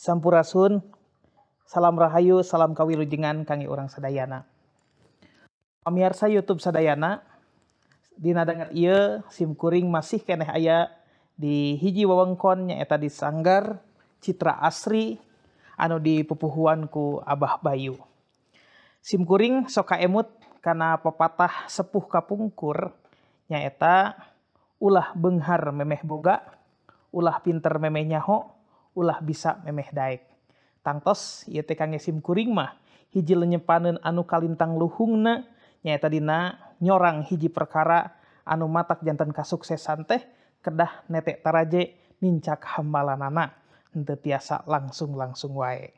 Sampurasun, salam rahayu, salam kawilujengan kangge urang sadayana. Pamiarsa YouTube sadayana, dina danget ieu sim kuring masih keneh aya di hiji wewengkon nyaeta di Sanggar Citra Asri anu dipupuhuan ku Abah Bayu. Sim kuring sok kaemut kana pepatah sepuh kapungkur nyaeta ulah beunghar memeh boga, ulah pinter memeh nyaho, ulah bisa memeh daek. Tangtos ieu teh kangge sim kuring mah hiji lenyepaneun anu kalintang luhungna nyaeta dina nyorang hiji perkara anu matak janten kasuksesan teh kedah netek taraje nincak hambalanana henteu tiasa langsung-langsung wae.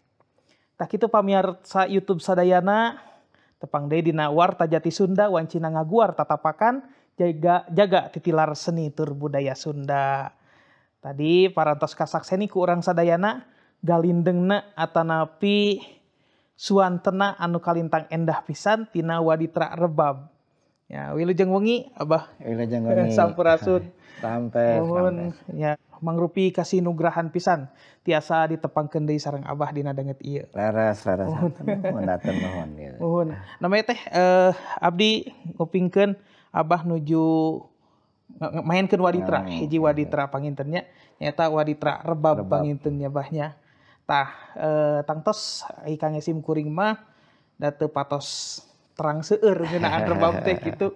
Tah kitu pamiarsa YouTube sadayana, tepang deui dina Warta Jati Sunda wancina ngaguar tatapakan jaga titilar seni tur budaya Sunda. Tadi parantos kasakseni ku urang sadayana galindengna atanapi suantena anu kalintang endah pisan tina waditra rebab. Ya, wilujeng wengi Abah. Wilujeng wengi. Sampurasun. Rampes. Nuhun ya, mangrupi kasinugrahan pisan tiasa ditepangkeun deui sareng Abah dina danget ieu. Leres, leres. Nuhun hatur nuhun gitu. Nuhun. Namanya teh abdi ngupingkeun Abah nuju mainkeun waditra, hiji waditra pangintennya nyaeta waditra rebab pangintennya bahnya. Tah tangtos kangge sim kuring mah da teu patos terang seueur ngeunaan rebab teh kitu.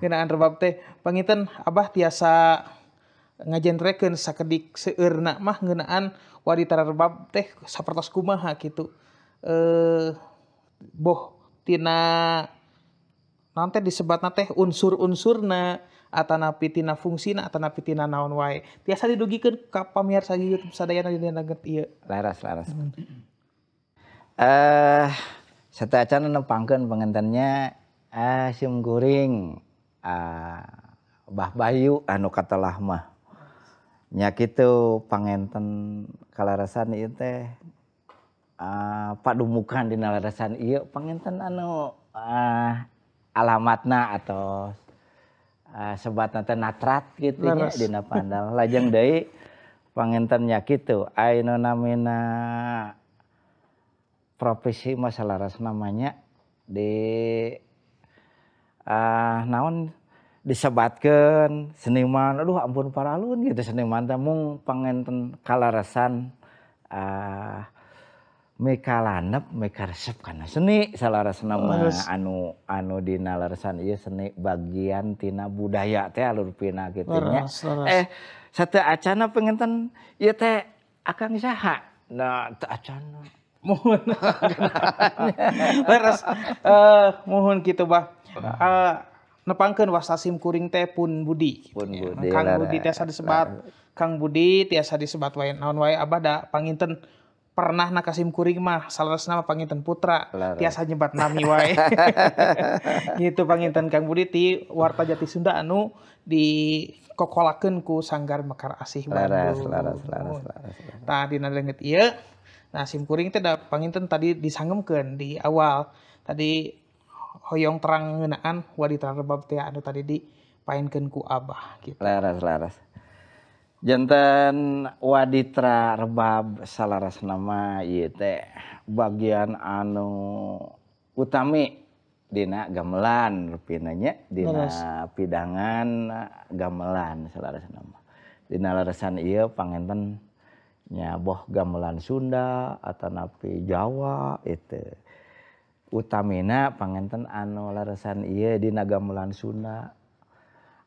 Ngeunaan rebab teh panginten Abah tiasa ngajentrekeun sakedik seueurna mah ngeunaan waditra rebab teh sapertos kumaha kitu. Boh tina naon teh disebatna teh unsur-unsurna atanapi tina fungsina atanapi tina naon wae. Tiasa didugikeun ka pamiarsa YouTube sadayana dina danget ieu. Leres, leres. Sateuacan nepangkeun pangentennya sim kuring Bah Bayu anu katelah mah. Nya kitu pangenten kalarasan ieu teh padumukan dina larasan ieu pangenten anu alamatna atau sebatna teh natrat kitu nya dina pandal. Lajeng deui pangenten nya kitu anu namina profesi masalah ras namanya di naon disebatkeun seniman, aduh ampun paralun gitu seniman teh mung pangenten kalarasan mikalanep mikaresep kana seni salarasna mah anu anu dina larasan ieu seni bagian tina budaya teh alurpina kitu nya. Sateuacana pangenten ieu teh akang saha? Nah teu acana. Mohon. Leres mohon kitu bah. Nepangkeun wasta sim kuring teh Pun Budi. Pun Budi. Kang Budi tiasa disebat. Kang Budi tiasa disebat wae naon wae Abah da panginten pernah na ka sim kuring mah saleresna mah panginten putra. Leres. Tiasa nyebat nami wae. Gitu panginten Kang Budi ti Warta Jati Sunda anu dikokolakeun ku Sanggar Mekar Asih Leres, Bandung. leres, leres, leres. Tah dina leungeut ieu. Nah sim kuring teh da panginten tadi disangemkeun di awal. Tadi hoyong terang ngeunaan waditra rebab teh anu tadi dipaenkeun ku Abah gitu. Leres, leres. Janten waditra rebab salarasna mah ieu teh bagian anu utami dina gamelan rupina nya, dina Leres. Pidangan gamelan salarasna mah. Dina larasan ieu panginten nya boh gamelan Sunda atanapi Jawa itu. Utamina panginten anu larasan ieu dina gamelan Sunda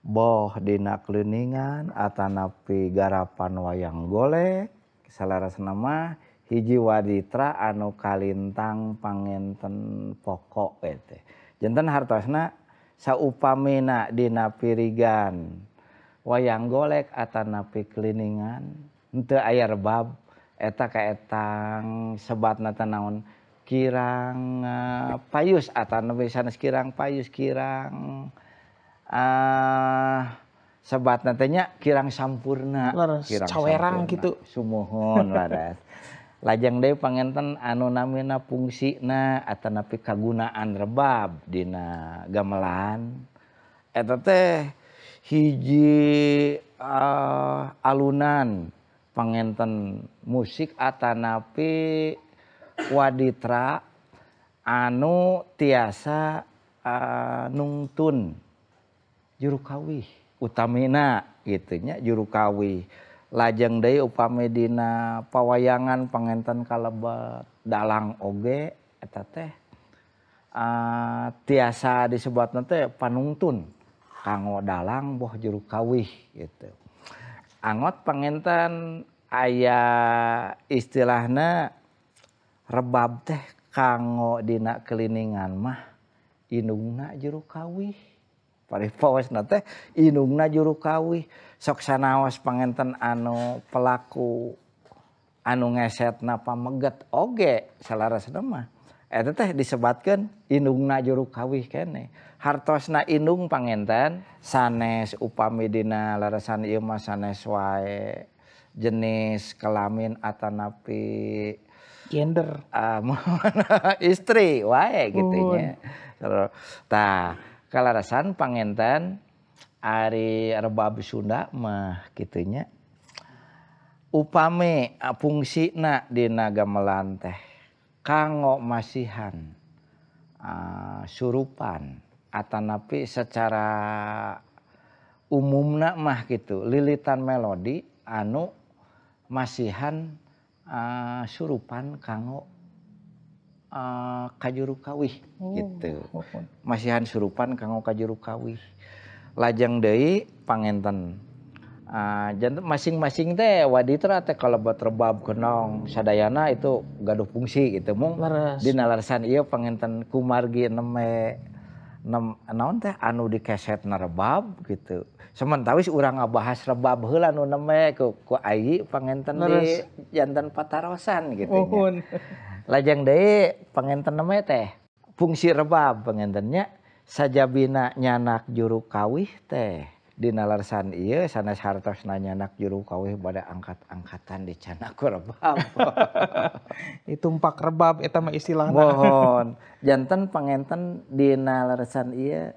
boh dina kleuningan atanapi garapan wayang golek salarasna mah hiji waditra anu kalintang pangenten pokok teh. Janten hartosna saupamina dina pirigan wayang golek atanapi kliningan henteu aya rebab eta kaetang sebatna teh naon kirang payus atanapi sanes kirang payus kirang sebatna teh nya kirang sampurna. Leres, kirang cawerang sampurna. Gitu. Sumuhun leres. Lajeng deui panginten anu namina fungsina atanapi kagunaan rebab dina gamelan eta teh hiji alunan Panginten musik atanapi waditra anu tiasa nungtun juru kawih utamina gitu nya juru kawih. Lajeng deui upami dina pawayangan panginten kalebet dalang oge eta teh tiasa disebutna teh panungtun kanggo dalang boh juru kawih gitu. Angot panginten aya istilahna rebab teh kanggo dina keliningan mah indungna juru kawih. Paripawasna teh indungna juru kawih. Sok sanaos panginten anu pelaku anu ngesetna pameget oge salarasna mah eta teh disebatkeun indungna juru kawih keneh. Hartosna indung panginten sanes upami dina larasan ieu mah sanes wae jenis kelamin atanapi gender istri wae gitu nya. Tah kalarasan panginten ari rebab Sunda mah kitu nya upami fungsina dina gamelan teh kanggo masihan surupan atanapi secara umumna mah gitu lilitan melodi anu masihan surupan kanggo kajuru kawih gitu. Masihan surupan kanggo kajuru kawih. Lajeng deui panginten masing-masing teh waditra teh kalebet rebab kenong sadayana itu gaduh fungsi gitu mung dina larasan ieu panginten kumargi neme naon teh anu dikesetna rebab gitu. Sementawis urang ngabahas rebab heula nu neme ku ayi panginten di janten patarosan gitu nya. Lajeng deui panginten neme teh fungsi rebab panginten nya sajabina nyanak juru kawih teh dina larasan ieu sanes hartosna nyanak juru kawih bade angkat-angkatan dicanak ku rebab. Ditumpak rebab eta mah istilahna. Mohon janten panginten dina larasan ieu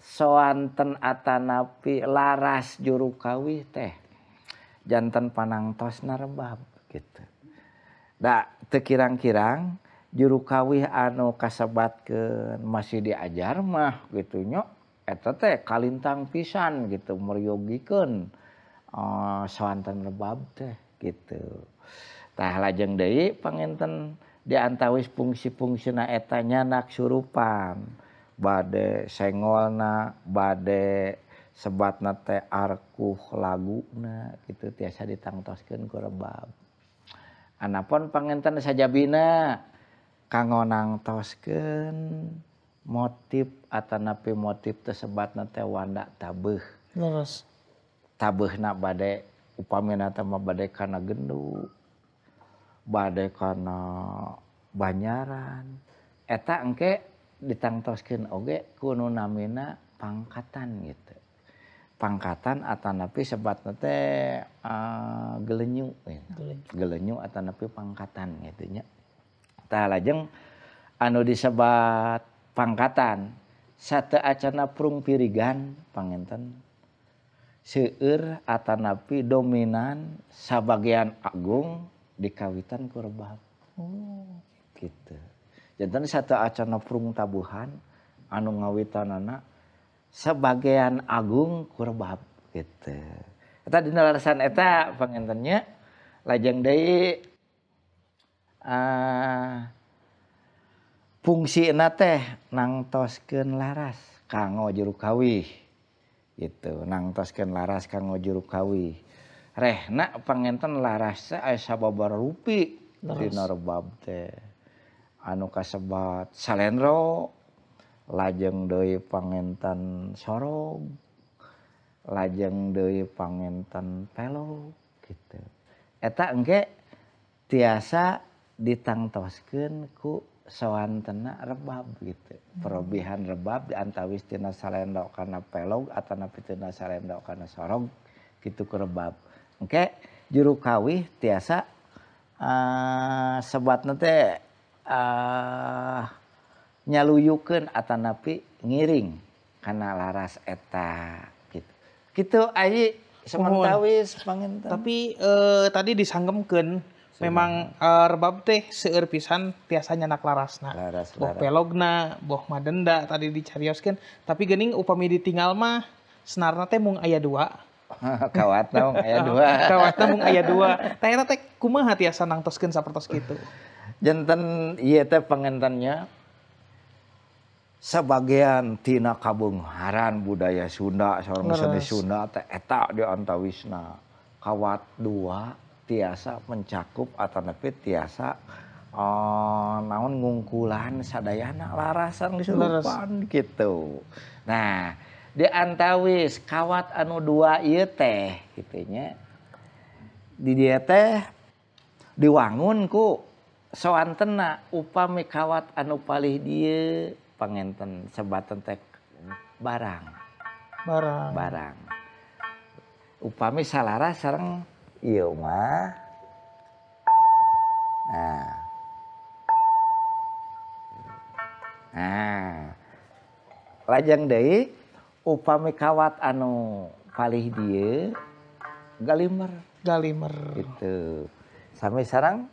soanten atanapi laras juru kawih teh janten panangtosna rebab gitu. Da teu kirang-kirang juru kawih anu kasebatkeun masih diajar mah gitu nya eta teh kalintang pisan gitu meryogikeun soanten rebab teh gitu. Tah lajeng deui panginten diantawis fungsi-fungsina eta nyanak surupan bade sengolna bade sebatna teh arkuh laguna gitu tiasa ditangtoskeun ku rebab. Anapun panginten sajabina kanggo nangtoskeun motif atanapi motif tesebatna teh wanda tabeuh. Leres. Tabeuhna bade upamina teh mah bade kana gendu, bade kana banyaran. Eta engke ditangtoskeun oge ku nu namina pangkatan gitu. Pangkatan atanapi sebatna teh gelenyu gitu. Gelenyu atanapi pangkatan gitu nya. Tah lajeng anu disebat pangkatan sate acana prung pirigan panginten seueur atanapi dominan sabagian agung dikawitan ku rebab. Gitu. Janten sate acana prung tabuhan anu ngawitanana sebagian agung ku rebab gitu. Eta dina larasan eta pangintennya lajeng deui fungsina teh nangtoskeun laras kanggo juru kawih gitu, nangtoskeun laras kanggo juru kawih. Rehna panginten laras teh aya sababaraha rupi dina rebab teh. Anu kasebat salendro, lajeng deui panginten sorog, lajeng deui panginten pelog gitu. Eta engke tiasa ditangtoskeun ku sawantena rebab gitu. Perobihan rebab diantawis tina salendro kana pelog atanapi tina salendro kana sorog gitu ku rebab. Engke juru kawih tiasa sebatna teh nyaluyukeun atanapi ngiring kana laras eta gitu. Kitu ayi. Samentawis panginten. Tapi tadi disanggemkeun memang rebab teh seueur pisan tiasa nyanak larasna. Laras, Boh laras. Pelogna, boh madenda tadi dicarioskeun, tapi geuning upami ditinggal mah senarna teh mung aya 2. Kawatna mung aya 2. Kawatna mung aya 2. Tah eta teh kumaha tiasa nangtoskeun sapertos kitu? Janten ieu teh pangentennya sebagian tina kabeungharan budaya Sunda sareng seni Sunda teh eta di antawisna kawat 2 tiasa mencakup atanapi tiasa naon ngungkulan sadayana larasan disurupan gitu. Nah, di antawis kawat anu 2 ieu teh kitu nya. Di dieu teh diwangun ku soantena upami kawat anu palih dieu pangenten sebatan teh barang. Barang. Barang. Upami salaras sareng ieu mah. Nah. Nah. Lajeng deui upami kawat anu palih dieu galimer. Galimer. Gitu. Sami sareng.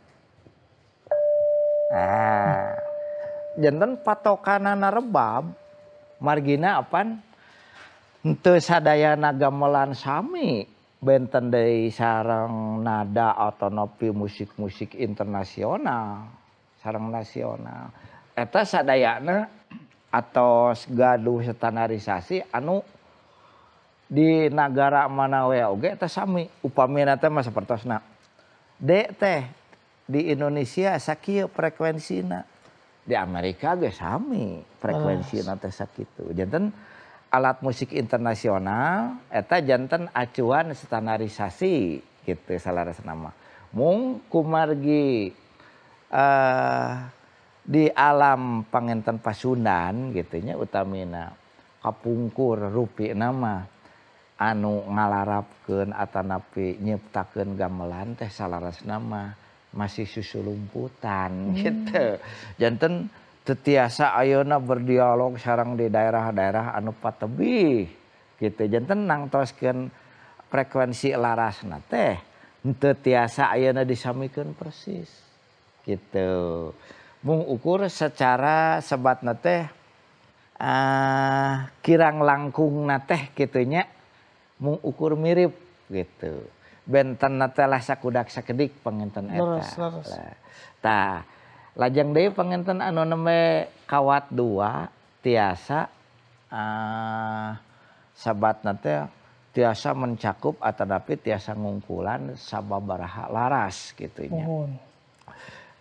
Nah. Janten patokanana rebab margina apan henteu sadayana gamelan sami benten deui sareng nada atanapi musik-musik internasional sareng nasional eta sadayana atos gaduh standarisasi anu di nagara mana we oge eta sami upamina teh mah sapertosna D teh di Indonesia sakieu frekuensina di Amerika ge sami frekuensina teh sakitu. Janten alat musik internasional eta janten acuan standarisasi gitu salarasna mah. Mung kumargi di alam pangenten Pasundan gitu nya utamina kapungkur rupi nama anu ngalarapkeun atanapi nyiptakeun gamelan teh salarasna mah masih susulumputan gitu. Janten tetiasa ayeuna berdialog sareng di daerah-daerah anu patebih gitu. Janten nangtoskeun frekuensi larasna teh henteu tiasa ayeuna disamikeun persis gitu. Mung ukur secara sebatna teh kirang langkungna teh kitu nya mung ukur mirip gitu. Benten teh lah sakudak sakedik pangenten eta. Tah, lajeng deui pangenten anu nembe kawat 2 tiasa sabatna teh tiasa mencakup atanapi tiasa ngungkulan sababaraha laras kitu nya.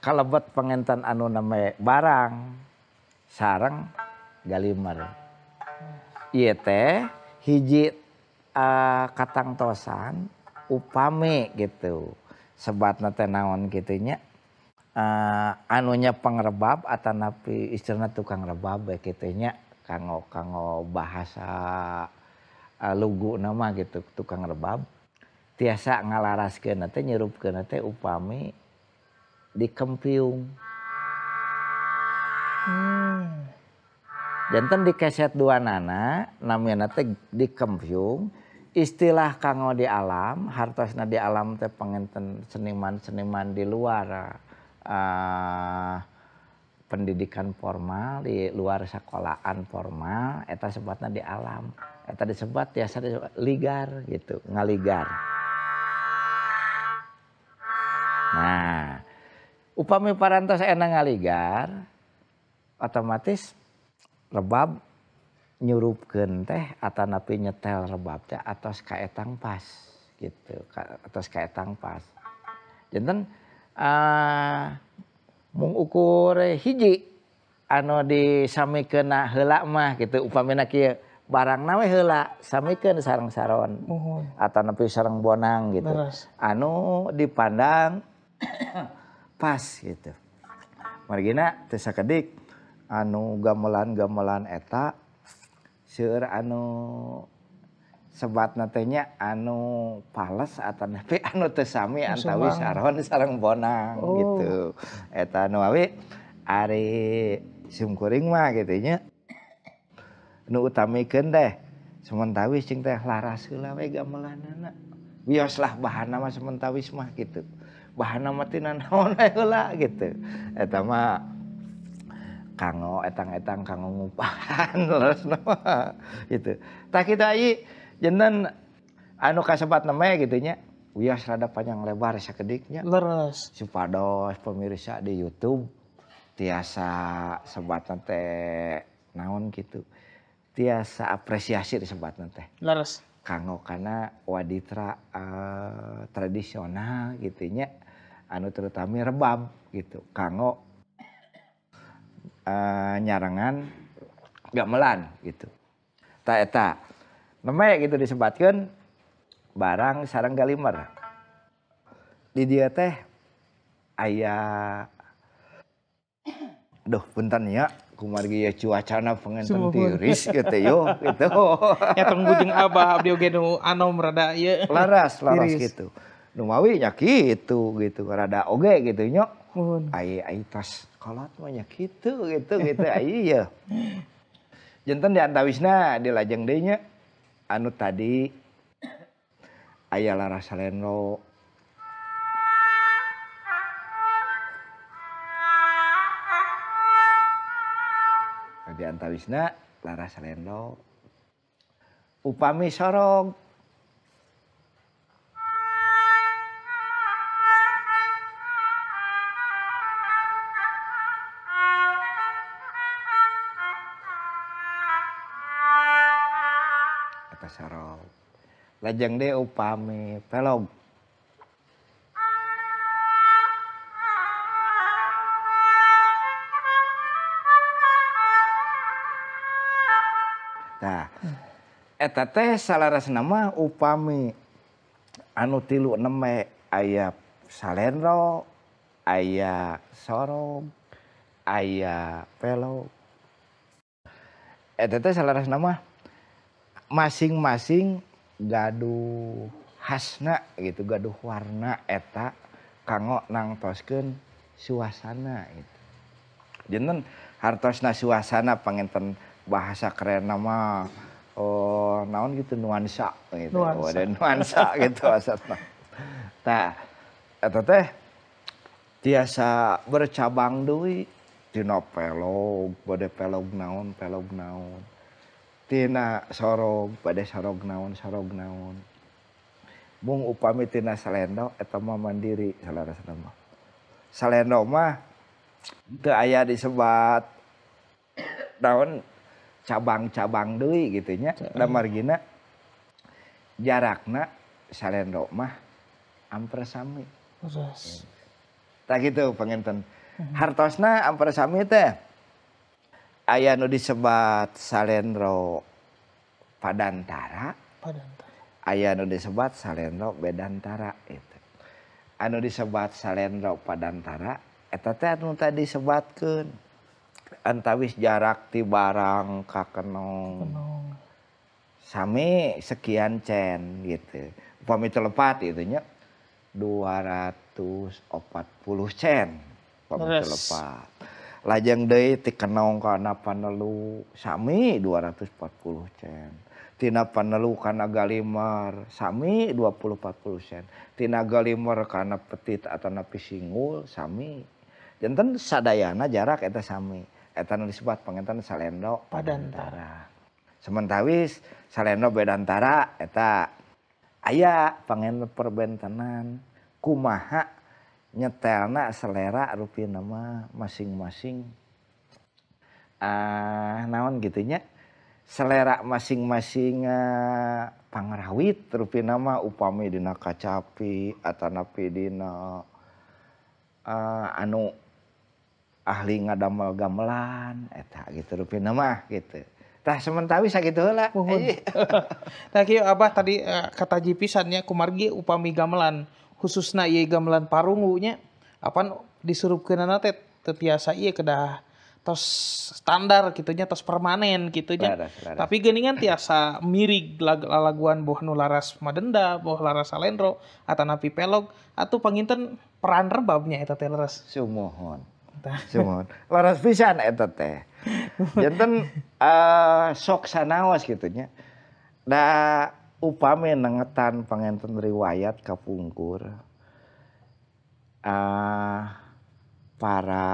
Kalebet pangenten anu nembe barang sareng galimer. Ieu teh hiji katangtosan upame gitu sebatna teh naon kitu nya anunya pangrebab atanapi istilahna tukang rebab we kitu nya kanggo kanggo bahasa lugu nama gitu tukang rebab tiasa ngalaraskeun teh nyerupkeun teh upami dikempiung. Janten di keset 2 nana namina teh dikempiung. Istilah kanggo di alam, hartosna di alam teh pangenten seniman-seniman di luar pendidikan formal, di luar sekolahan formal, eta sebatna di alam. Eta disebat tiasa disebut ligar gitu, ngaligar. Nah, upami parantos ena ngaligar, otomatis rebab nyurupkeun teh atanapi nyetel rebab teh atos kaetang pas gitu, atos kaetang pas. Janten mung ukur hiji anu disamikeunna heula mah gitu upamina kieu barangna we heula samikeun sareng saron atanapi sareng bonang gitu. Leres. Anu dipandang pas gitu. Margina teu sakedik anu gamelan-gamelan eta seueur anu sebatna teh nya anu pales atanapi anu teu sami antawis saron sareng bonang gitu. Eta anu awi ari simkuring mah kitu nya nu utamikeun teh Samentawis cing teh laras heula we gamelanana. Wios lah bahanna mah sementawis mah gitu. Bahanna mah tina naon heula gitu. Eta mah kanggo etang-etang kanggo ngupahan leresna mah gitu. Tah kitu ai janten anu kasebat namanya gitu nya. Wios rada panjang lebar sakediknya. Leres. Supados pemirsa di YouTube tiasa sebatna teh naon gitu. Tiasa apresiasi disebatna teh. Leres. Kanggo kana waditra tradisional gitu nya anu terutami rebab gitu kanggo nyarengan gamelan gitu ta eta neme gitu disebatkeun barang sareng galimer di dieu teh aya duh punten ya kumargi ya cuacana pengen tiris gitu yo gitu. Ya tunggu jeung abah abdi oge nu anom rada ieu. Laras laras gitu. Nu mawi nya kitu gitu rada oge gitu nya. Ai ai tos kolot mah nya kitu gitu gitu ai ieu. Janten di antawisna dilajeng deui nya anu tadi aya laras salendro. Di antawisna laras salendro upami sorog eta sorog lajeng deui upami pelog Nah, eta teh salarasna mah upami anu tilu neme aya salendro, aya sorog, aya pelog. Eta teh salarasna mah masing-masing gaduh khasna gitu, gaduh warna eta kanggo nangtoskeun suasana gitu. Janten hartosna suasana panginten bahasa keren nama oh naon gitu nuansa gitu. Nuansa. Oh, ada nuansa gitu asasna. Tah eta teh tiasa bercabang deui tina pelog, bade pelog naon, pelog naon. Tina sorog, bade sorog naon, sorog naon. Mung upami tina salendro eta mah mandiri salarasna mah. Salendro mah teu aya disebat naon cabang-cabang deui gitu nya da margina jarakna salendro mah amper sami. Leres. Tah kitu panginten. Hartosna amper sami teh aya nu disebat salendro padantara. Padantara. Aya nu disebat salendro bedantara itu. Anu disebat salendro padantara eta teh anu tadi disebatkeun antawis jarak ti barang ka kenong. Sami sekian cen gitu. Upami teu lepat gitu nya 240 cen upami teu lepat. Lajeng deui ti kenong kana panelu sami 240 cen. Tina panelu kana galimer sami 240 cen. Tina galimer kana petit atanapi singgul sami. Janten sadayana jarak eta sami. Eta nu disebat panginten salendro padantara. Sementawis salendro bedantara eta aya panginten perbentenan kumaha nyetelna selera rupina mah masing-masing naon gitu nya selera masing-masing pangrawit rupina mah upami dina kacapi atanapi dina anu ahli ngadamel gamelan eta gitu rupina mah gitu. Tah sementawi sakitu heula. Tah kieu abah tadi kata pisan nya kumargi upami gamelan khususna ieu gamelan parunggu nya apan disurupkeunana teh teu tiasa ieu kedah tos standar kitu nya tos permanen kitu nya. Tapi geuningan tiasa mirig lalaguan boh nu laras madenda, boh laras salendro atanapi pelog atuh panginten peran rebabnya eta teh leres. Sumuhun. Sumuhun. Laras pisan eta teh. Janten sok sanaos kitu nya. Da Upami nengetan panginten riwayat kapungkur para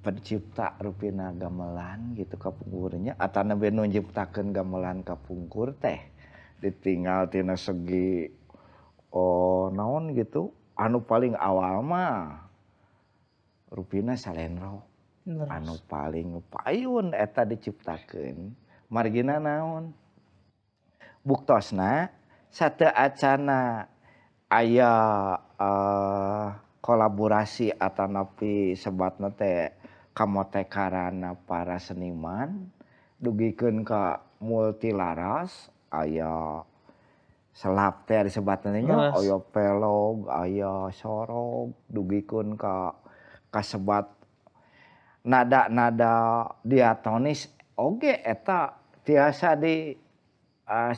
pencipta rupina gamelan gitu kapungkurnya atanapi nu nyiptakeun gamelan kapungkur teh ditinggal tina segi oh naon gitu anu paling awal mah rupina salendro anu paling payun eta diciptakeun margina naon buktosna sateu acana aya kolaborasi atanapi sebatna teh kamotekarana para seniman dugikeun ka multilaras aya selap teh disebatna nya aya pelog aya sorog dugikeun ka kasebat nada-nada diatonis oge eta tiasa di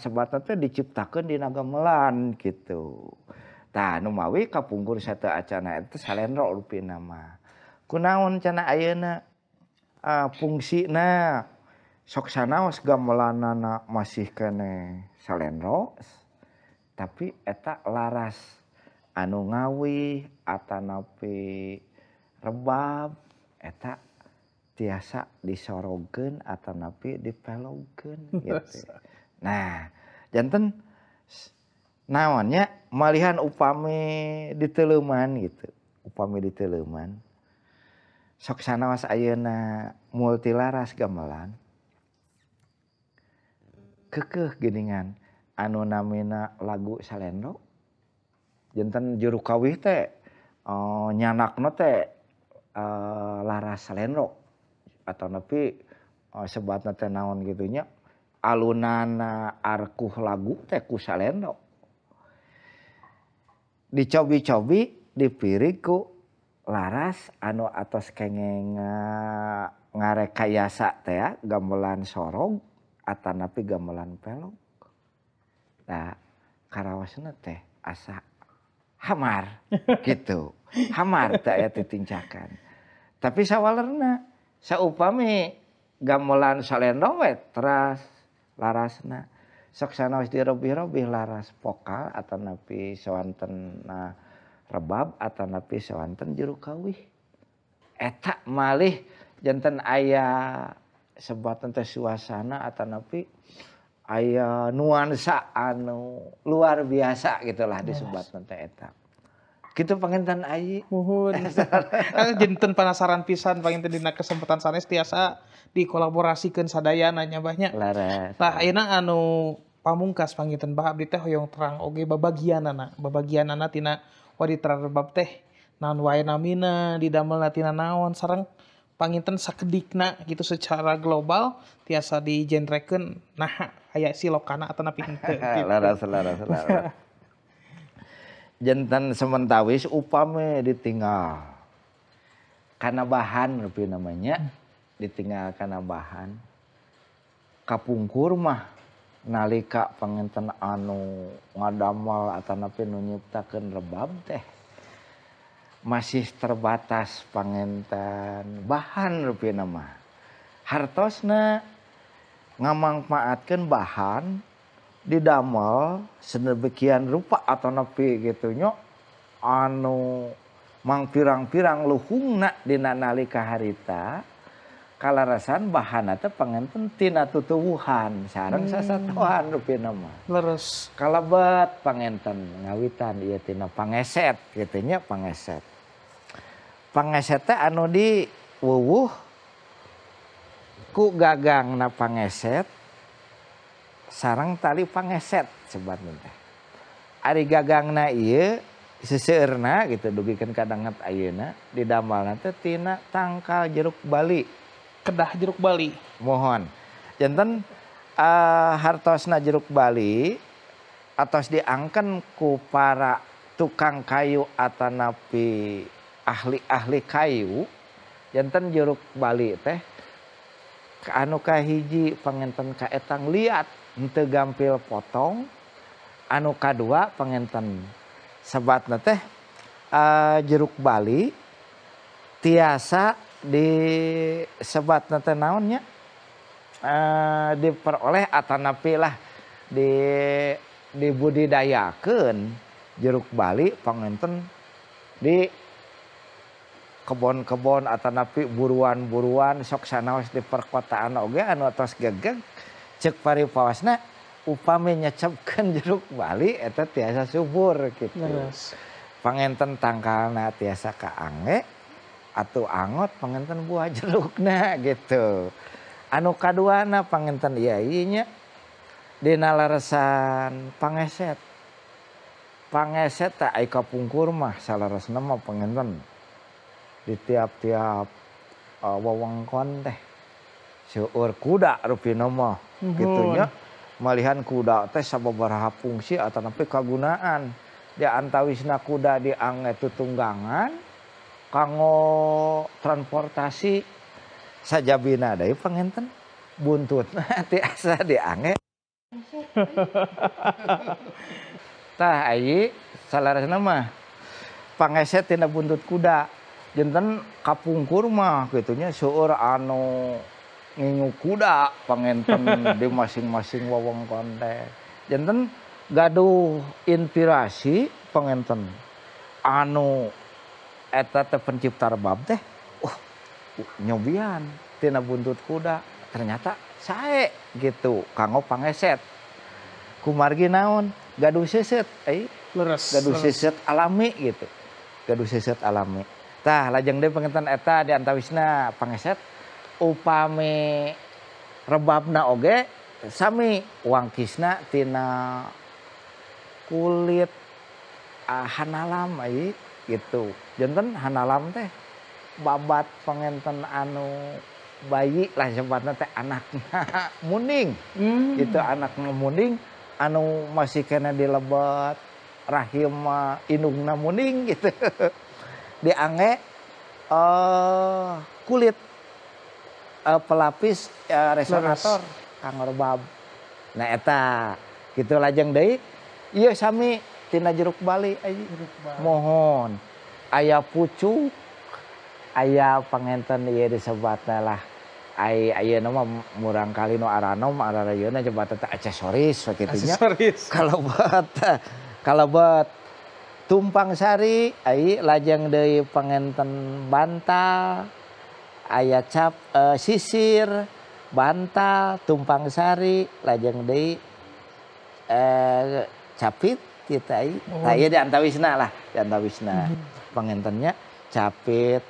sebatna teh diciptakeun dina gamelan gitu. Tah nu mawi kapungkur sateu acana eta salendro rupina mah. Kunaon cenah ayeuna fungsina sok sanaos gamelanana masih keneh salendro tapi eta laras anu ngawih atanapi rebab eta tiasa disorogkeun atanapi dipelogkeun gitu. Nah, janten naonnya malihan upami diteleuman gitu. Upami diteleuman. Sok sanaos ayeuna multilaras gamelan. Keukeuh geuningan anu namina lagu salendro. Janten juru kawih teh nyanakna teh laras salendro atanapi sebatna teh naon kitu nya alunana arkuh lagu teh ku salendro. Dicobi-cobi dipirig ku laras anu atos kengeng ngarekayasa teh gamelan sorog atanapi gamelan pelog. Nah, karawasna teh asa hamar gitu. Hamar teh aya titincakan. Tapi sawalerna saupami gamelan salendro we teras larasna sok sanaos dirobih-robih laras vokal atanapi sawanten rebab atanapi sawanten juru kawih eta malih janten aya sebatan teh suasana atanapi aya nuansa anu luar biasa gitulah disebatan teh eta kitu panginten ayi muhun. Janten penasaran pisan panginten dina kesempatan sanes tiasa dikolaborasikeun sadayana nya bah nya. Laras. Tah ayeuna anu pamungkas panginten bah abdi teh hoyong terang oge babagianana tina waditra rebab teh naon wae namina didamelna tina naon sareng panginten sakedikna gitu secara global tiasa digenrekeun naha aya silokana atanapi henteu gitu. Laras. Janten sementawis upame ditinggal karena bahan rupi namanya ditinggal karena bahan kapungkur mah nalika panginten anu ngadamel atanapi nu nyiptakeun rebab teh masih terbatas panginten bahan rupi nama hartosna ngamangfaatkeun bahan didamel sedemikian rupa atanapi gitu nya anu mangpirang-pirang luhungna dina nalika harita kalarasan bahanna teh panginten tina tutuwuhan sareng sasatohan rupina mah. Leres. Kalebet panginten ngawitan ieu tina pangeset kitu nya pangeset. Pangeset teh anu di wuwuh ku gagangna pangeset sareng tali pangeset sebatna teh. Ari gagangna ieu seseueurna gitu dugikeun ka danget ayeuna didamelna teh tina tangkal jeruk Bali. Kedah jeruk Bali. Mohon. Janten hartosna jeruk Bali atos diangken ku para tukang kayu atanapi ahli-ahli kayu. Janten jeruk Bali teh anu kahiji panginten kaetang liat henteu gampil potong. Anu kadua panginten sebatna teh jeruk Bali tiasa disebatna teh naon nya diperoleh atanapi lah di dibudidayakeun jeruk Bali panginten di kebon-kebon atanapi buruan-buruan sok sanaos di perkotaan oge anu atos gegeg cek paripawasna upami nyecepkeun jeruk Bali eta tiasa subur gitu. Leres. Panginten tangkalna tiasa kaangge atau angot panginten buah jerukna gitu. Anu kaduana panginten ieu ieu nya dina laleresan pangeset. Pangeset teh ai kapungkur mah saleresna mah panginten di tiap-tiap wewengkon teh seueur kuda rupina mah kitu nya. Malihan kuda teh sababaraha fungsi atanapi kagunaan. Di antawisna kuda diangge tutunggangan kanggo transportasi sajabina deui panginten buntutna tiasa diangge. Tah ai saleresna mah pangeset tina buntut kuda. Janten kapungkur mah kitu nya seueur anu ngingu kuda panginten di masing-masing wewengkon teh. Janten gaduh inspirasi panginten anu eta teh pencipta rebab teh nyobian tina buntut kuda ternyata sae gitu kanggo pangeset. Kumargi naon gaduh seuseut ai leres gaduh seuseut alami gitu. Gaduh seuseut alami. Tah lajeng deui panginten eta di antawisna pangeset upami rebabna oge sami wangkisna tina kulit hanalam ai gitu. Janten hanalam teh babat panginten anu bayi lah sebatna teh anakna muning. Gitu anakna muning anu masih kena dilebet rahim indungna muning gitu. Diangge kulit pelapis resonator kanggo rebab. Nah eta kitu lajeng deui ieu sami tina jeruk Bali ai. Mohon aya pucuk aya panginten ieu disebatna lah ai ayeuna mah murang kali nu aranom ararayeuna nyebatna teh aksesoris kitu nya. Kalebet tumpang sari ai lajeng deui panginten bantal aya cap sisir bantal tumpang sari lajeng deui capit kitu ai. Tah ieu di antawisna lah, di antawisna. Pangintennya capit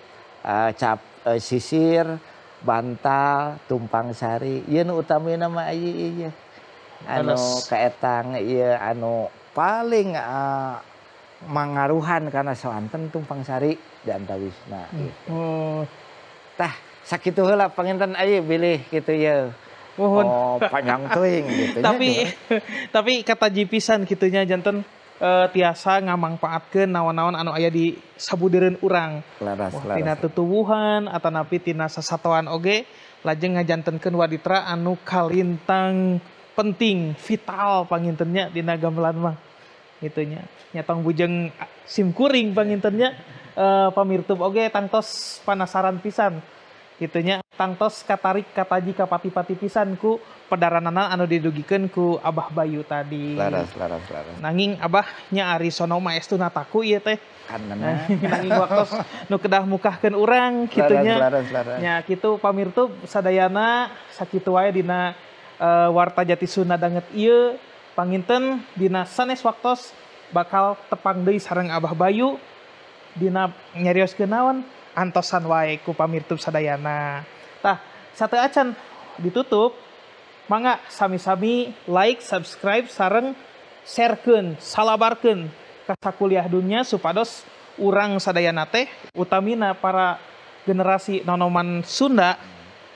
sisir bantal tumpang sari ieu nu utamina mah ai ieu anu kaetang ieu anu paling mangaruhan karena sawanten tumpang sari di antawisna gitu. Tah sakitu heula panginten ai bilih kitu ye. Mohon. Oh, panjang teuing gitu nya. Tapi kata jipisan kitu nya janten tiasa ngamangpaatkeun naon-naon anu aya di sabudeureun urang. Laras, laras. Tina tutuwuhan atanapi tina sasatoan oge lajeng ngajantenkeun waditra anu kalintang penting, vital pangintennya dina gamelan mah. Gitu nya. Nya tong bujeng simkuring pangintennya pamirtub oge tangtos panasaran pisan. Gitu nya tangtos katarik kataji kapati-pati pisan ku pedaranana anu didugikeun ku Abah Bayu tadi. Laras, laras, laras. Nanging Abah nya ari sono maestuna taku ieu teh. Nanging waktos nu kedah mukahkeun urang kitu nya. Laras, laras. Nya kitu pamirtub sadayana sakitu wae dina Warta Jati Sunda danget ieu panginten dina sanes waktos bakal tepang deui sareng Abah Bayu dina nyarioskeun naon antosan wae ku pamirtub sadayana. Tah, satu acan ditutup mangga sami-sami like, subscribe sareng sharekeun, salabarkeun ka sakuliah dunya supados urang sadayana teh utamina para generasi nonoman Sunda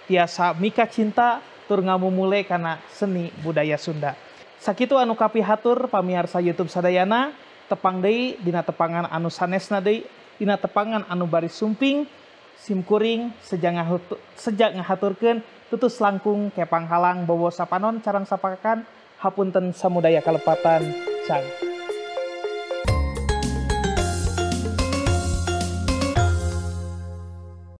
tiasa mika cinta tur ngamumule kana seni budaya Sunda. Sakitu anu kapihatur pamiarsa YouTube sadayana tepang deui dina tepangan anu sanesna deui dina tepangan anu baris sumping simkuring sejak ngahaturkeun tutus langkung kepang halang bobo sapanon carang sapakakan hapunten samudaya kalepatan cang.